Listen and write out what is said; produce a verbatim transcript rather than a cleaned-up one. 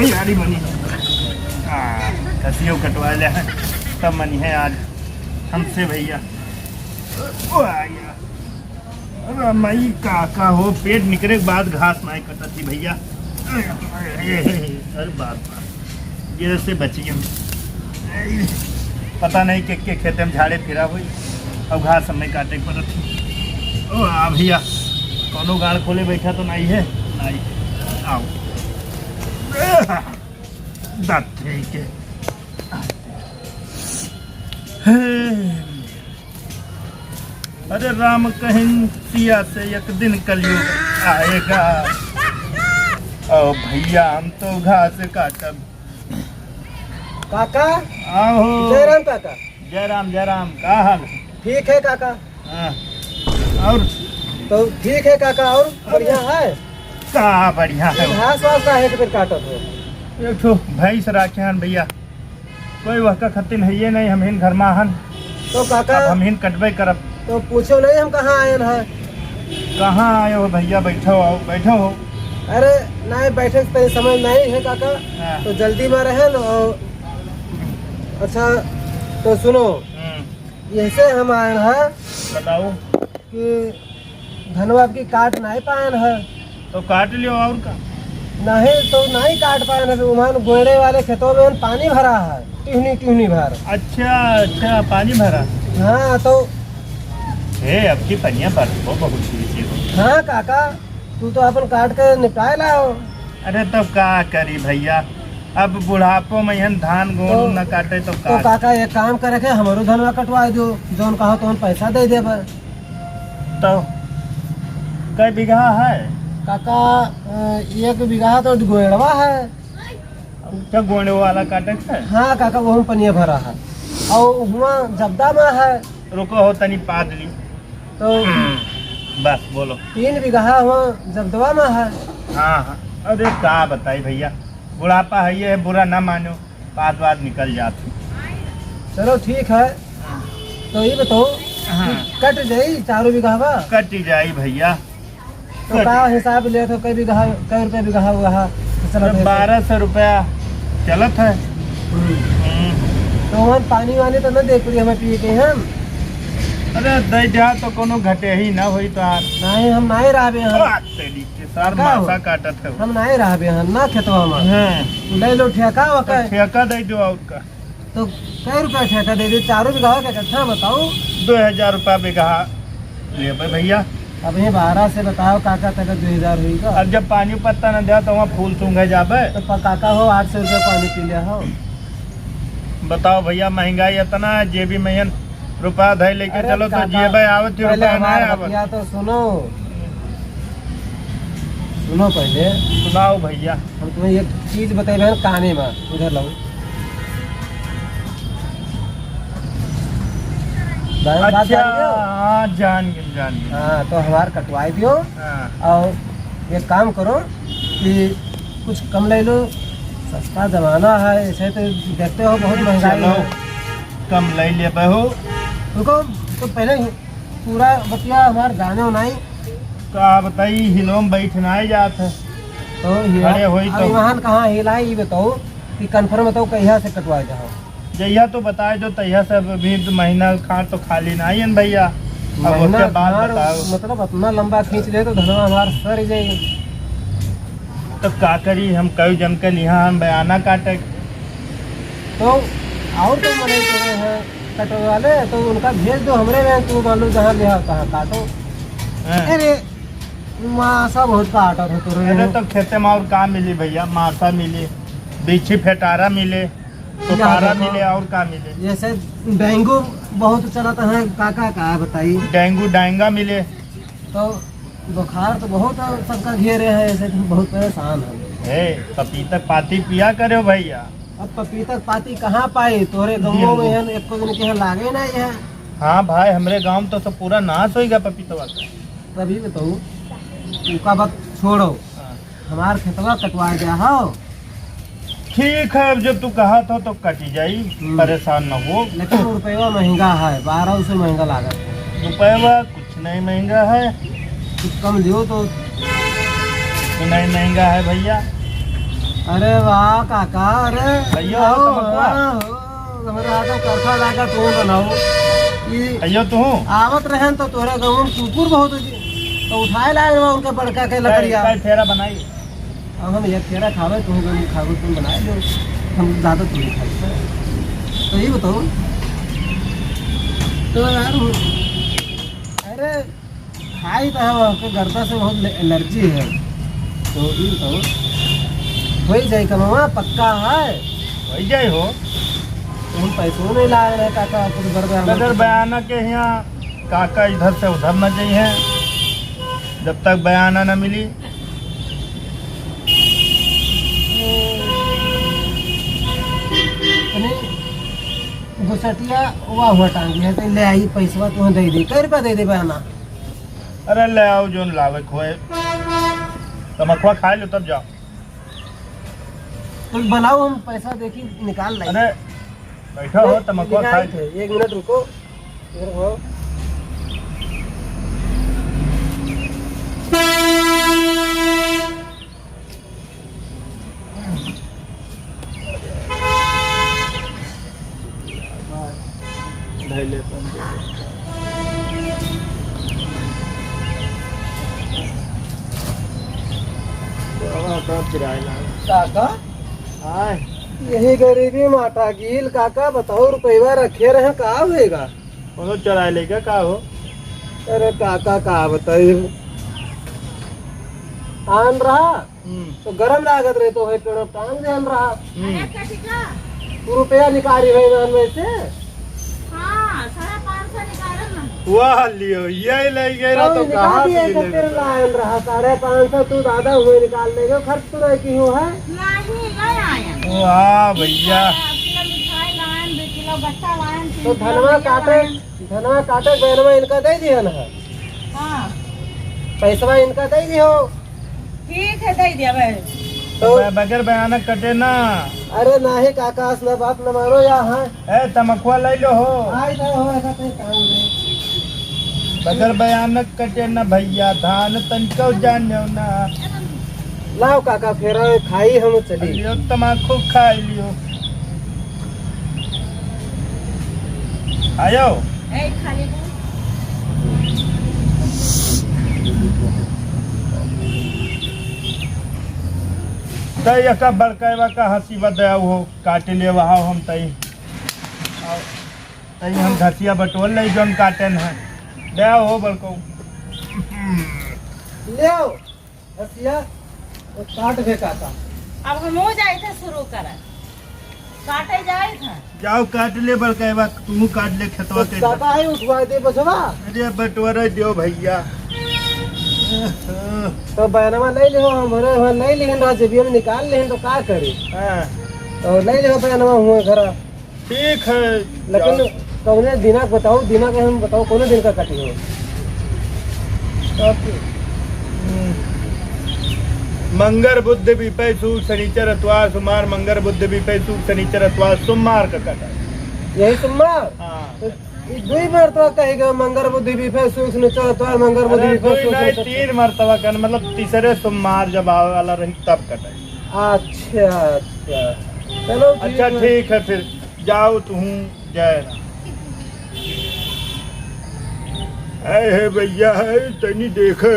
यारी बनी। हाँ, घसियो कटवा ले हैं, तब मनी है आज हमसे भैया। ओ आ गया। अरे माई, का, का हो, पेट निकरे के बाद घास नाई कटत ही भैया। अरे बाप रे, ये से बचिए। पता नहीं के, के खेते में झाड़े फिरा हुई, अब घास हमें काटे के पड़त ही। ओ आ भैया, कौनो गाड़ खोले बैठा तो नाई है? नाई। आओ। दाँत ठीक है। अरे राम कहिन सिया से एक दिन कलयुग आएगा। ओ भैया, हम तो घास काटब। काका, आहो। जयराम काका। जयराम, जयराम, का हाल? ठीक है काका। हाँ। और? तो ठीक है काका, और बढ़िया है? का बढ़िया है? घास वास का है कि फिर काटत हो? एक ठो भैंस राखे हन भैया, कोई वहका खतिन हइये नहीं, हमहिन घर मा हन। तो काका, अब हमहिन कटबे करब। तो पूछो नहीं हम कहाँ आयन है। कहाँ आए हो भैया? बैठो, आओ, बैठो हो। अरे नहीं, बैठे से तनी समय नहीं है काका। हाँ। तो जल्दी में रहे न। अच्छा, तो सुनो, हम्म। यहसे हम आयन है बताओ। कि धनवा की काट नहीं पायन है। तो काट लियो, और का? नहीं तो नहीं काट पायन है, वहाँ गोड़े वाले खेतों में पानी भरा है, टिहनी टिहनी भर। अच्छा, अच्छा, पानी भरा। हाँ, तो हे, अब की पनिया पर हो बहुत चीज हो। हाँ काका, तू तो अपन काट के निपटाए लाओ। अरे तो का करी भैया, अब बुढ़ापो में हन धान गोड़ तो, न काटे तो तो का? काका एक काम करे के हमरो धनवा कटवा दो, जौन कहो तौन पैसा दे देबे। तो कै बीघा है? काका, अ, एक बीघा तो गोड़वा है। अच्छा, गोड़े वाला काटे के है? हाँ काका, वो हम पनिया भरा है। और हुआ जबदा में है। रुको हो, तनी पाद ली। तो बस बोलो। तीन बीघा हुआ जबदवा में है। हाँ, हाँ। अरे का बताई भैया, बुढ़ापा है, ये बुरा ना मानो, पाद वाद निकल जात है। चलो ठीक है, तो ये बताओ हाँ। कि कट जाई चारों बीघा बा? कट जाई भैया। तो का हिसाब ले तो कै बीघा, कै रुपया बीघा हुआ है? चलो अरे, ठीक है। बारह सौ रुपया चलत है। हम्म। हम्म। तो हम पानी वानी तो न दे पड़ी हमें पिए के हम। अरे, दे जा तो कोनो घटे ही ना होई तो आप। नहीं, हम नहीं रहबे हम। बात तेरी के सार का मासा हो? काटत है। हम नहीं रहबे हम, ना खेतवा में। हाँ। ले लो ठेका तो ओके। ठेका दे दो और का। तो कै रुपया ठेका दे दे? चारों बीघा के कट्ठा बताओ। दो हजार रुपया बीघा लेबे भैया। अब ये बारह से बताओ काका, तक दो हजार हुई का? अब जब पानी पत्ता न दिया तो वहाँ फूल सूंघे जाबे। तो प-, काका हो, आठ सौ रुपया पानी पी लिया हो। बताओ भैया, महंगाई इतना है, जेबी में रुपया धै लेके अरे चलो तो काका, जेबे आवत ही पहले रुपया ना हमार आवत। बतिया तो सुनो। सुनो पहले। सुनाओ भैया। हम तुम्हें एक चीज बताए बहन, काने में उधर लाओ। बात अच्छा, जान लियो? हाँ, जान गए, जान गए। हाँ, तो हमार कटवाई दियो। हाँ। और एक काम करो कि कुछ कम ले लो, सस्ता जमाना है, ऐसे तो देखते हो बहुत महंगाई चलो, है। कम ले लेबे हो। रुको, तो पहले ही पूरा बतिया हमार जाने हो नहीं। का बताई, हिलोम बैठ ना जात है। तो ये खड़े होई अब तो। इमान कहाँ हिलाई, ये बताओ कि confirm बताओ, कहिया से कटवाए जाओ? जहिया तो बताए जो तहिया से, अभी तो महीना खान तो खाली ना ही है भैया। अब महीना उसके बाद खान बताओ। मतलब, इतना लंबा खींच ले तो धनवा हमार सर जाए। तो का करी, हम कई जन के लिहा हम बयाना काटे। तो और तो मने करे हैं कटवे वाले, तो उनका भेज दो हमरे में, तू मान लो जहाँ लिहा तहाँ काटो। हाँ। अरे, मासा बहुत काटत हो तो रे। अरे, तो खेते में और का मिली भैया? मासा मिली, बिच्छी फेटारा मिले, तो क्या पारा देखो, मिले, और का मिले? जैसे डेंगू बहुत चलत है, काका, का बताई? डेंगू, डेंगा मिले। तो बुखार तो बहुत सबका घेरे है, ऐसे तो बहुत परेशान है। हे, पपीता के पाती पिया करो भैया। अब पपीता के पाती कहाँ पाई? तोरे गाँव में हन, एको जन के यहाँ लागे ना है। हाँ भाई, हमरे गाँव में तो सब पूरा नाश होइगा पपीतवा का। तभी बताऊ, उका बात छोड़ो। हाँ। हमार खेतवा कटवा गया हो। ठीक है, अब जब तू कहा था तो कटी जाई, हम्म। परेशान न हो। लेकिन रुपया महंगा है, बारह सौ महंगा लागत है। रुपया कुछ नहीं महंगा है। कुछ कम लियो तो। तो नहीं महंगा है भैया। अरे वाह काका, अरे भैया हो, आओ, तमकुआ। आओ, हमरे हाथ में करखा लागा, तू बनाओ। ई भैया तू। आवत रहन तो तोहरे गाँव में कुकुर बहुत होती, तो उठाए लाए रहो उनका बड़का के लकड़िया। काई, काई फेरा बनाई। अब हम एक फेरा खावे, तू गम खावे, तुम बनाए लो, हम ज्यादा थोड़ी खाई। तो ये बताओ, तो यार, अरे खाई तो है, वहाँ के गर्दा से बहुत ले-, एलर्जी है। तो ई तो होई जाई कमवा, पक्का है। होई जाई हो। तो हम पैसों नहीं लाए रहे काका, कुछ बर्गर बगैर बयाना के यहाँ काका इधर से उधर न जाई हैं, जब तक बयाना न मिली। अरे, घुसटिया वा हुआ टांगी है, तो ले आई पैसवा, तुम्हें दे दे। कै रुपया दे दे बयाना? अरे ले आओ, जोन लावे खोए, तमखुआ खाए लो तब जाओ। तुम बनाओ, हम पैसा देखी निकाल लाई। अरे बैठो हो, तमखुआ खाए। एक मिनट रुको, इधर आओ। काका, आय। यही गरीबी माटा गील काका, बताओ रुपया रखे रहे, का होएगा? कोनो चोराए लेगा का हो? अरे काका, का बताई, आन रहा, हम्म। तो गरम लागत रहे, तो है पेड़ों टांग दे आन रहा। हम्म। तू रुपया निकाली है नान में से? हाँ, साढ़े पाँच सौ निकालल ना। वाह लियो, ये ले गए रहा तो कहाँ से ले गए? लायन रहा साढ़े पाँच सौ, तू दादा हुए निकाल ले गए, खर्च तो नहीं की हो है? नहीं, नहीं आयन। वाह भैया। किलो मिठाई लायन, दो किलो गट्टा लायन, तीन तो किलो धनवा काटे। धनवा काटे, बहनवा इनका दे दिहन है। हाँ। पैसवा इनका दे दिहो। ठीक है, दे दिया भाई। तो ब-, बगैर बयानक कटे ना। अरे नाही काका, असना बात न मानो या हाँ। ए, तमखुआ ले लो हो। आई तो हो, ऐसा कोई काम नहीं। बगैर बयानक कटे ना भैया, धान तनिको जान लो ना। लाओ काका, फेरा खाई हम चली। लियो तमाकू खाई लियो। आयो। ए, खाली को। तई एका बड़कावा का हंसी बदया हो, काटे ले वहा हम तई। तई हम घसिया बटोर ले जौन काटेन है। दया हो बड़को। ले आओ। हसिया, वो काट दे काका। अब हमहू जाइत है शुरू करे। काटे जाइत है। जाओ काट ले बड़का, एबा तू काट ले खेतवा तो के। काका है उठवा दे बसवा। अरे बटोरा दियो भैया। तो बहनवा नहीं लिहो, हमरे वहाँ नहीं लिहन रहा, जेबिया में निकाल लिहन तो का करी? हाँ। तो नहीं लिहो बहनवा हुए घरा। ठीक है, लेकिन जाओ। कौने दिना बताओ, दिना के हम बताओ, कौने दिन का कटी हो? हम्म। मंगर, बुध, बिपै, सुक, सनीचर, अतवार, सोमार, मंगर, बुध, बिपै, सुक, सनीचर, अतवार, सोमार का कटा। यही सोमार? हाँ। तो ई दुई बार तो कही गयो, मंगर, बुध, बिपै, सुक, सनीचर, अतवार, मंगर, बुध, अरे, बिपै, दुई सुक, नहीं, सनीचर। तीन मरतबा का, मतलब, तीसरे सोमार जब आवे वाला रही, तब कटाई। अच्छा, अच्छा। चलो, ठीक अच्छा, है। ठीक है, फिर जाओ तुहूँ, जय राम। ए हे भैया, है तनी देखे।